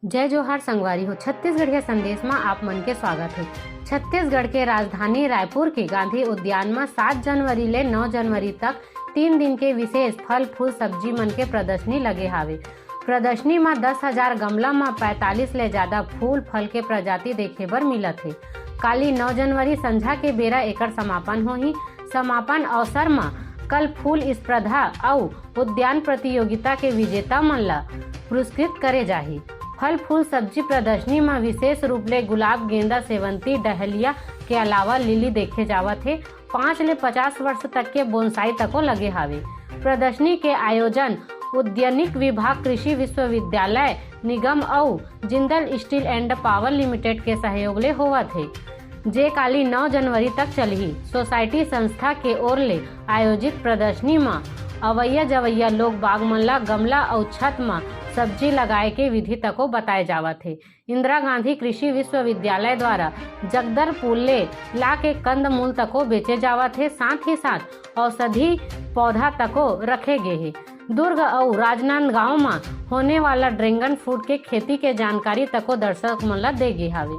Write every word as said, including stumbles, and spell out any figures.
जय जोहार संगवारी हो, छत्तीसगढ़िया संदेश म आप मन के स्वागत हे। छत्तीसगढ़ के राजधानी रायपुर के गांधी उद्यान म सात जनवरी ले नौ जनवरी तक तीन दिन के विशेष फल, फूल, सब्जी मन के प्रदर्शनी लगे हावे। प्रदर्शनी म दस हजार गमला म पैंतालीस ले ज्यादा फूल, फल के प्रजाति देखे बर मिलत हे। काली नौ जनवरी संझा के बेरा एकर समापन होही। समापन अवसर म कल फूल स्पर्धा अउ उद्यान प्रतियोगिता के विजेता मन ला पुरस्कृत करे जाही। फल, फूल, सब्जी प्रदर्शनी म विशेष रूप ले गुलाब, गेंदा, सेवंती, डहलिया के अलावा लिली देखे जावत हे। पाँच ले पचास वर्ष तक के बोनसाई तको लगे हावे। प्रदर्शनी के आयोजन उद्यानिक विभाग, कृषि विश्वविद्यालय निगम अउ Jindal steel and power limited के सहयोग ले होवत हे, जे काली नौ जनवरी तक चलही। सोसाइटी संस्था के ओर ले आयोजित प्रदर्शनी म अवैया जवैया लोग बाग मन ला गमला अउ छत म सब्जी लगाए के विधि तको बताए जावत हे। इंदिरा गांधी कृषि विश्वविद्यालय द्वारा जगदर फूल ले ला के कंद मूल तको बेचे जावत हे, साथ ही साथ औषधि पौधा तको रखे गे हे। दुर्ग अउ राजनांदगांव म होने वाला ड्रैगन फ्रूट के खेती के जानकारी तको दर्शक मन ला दे गे हावे।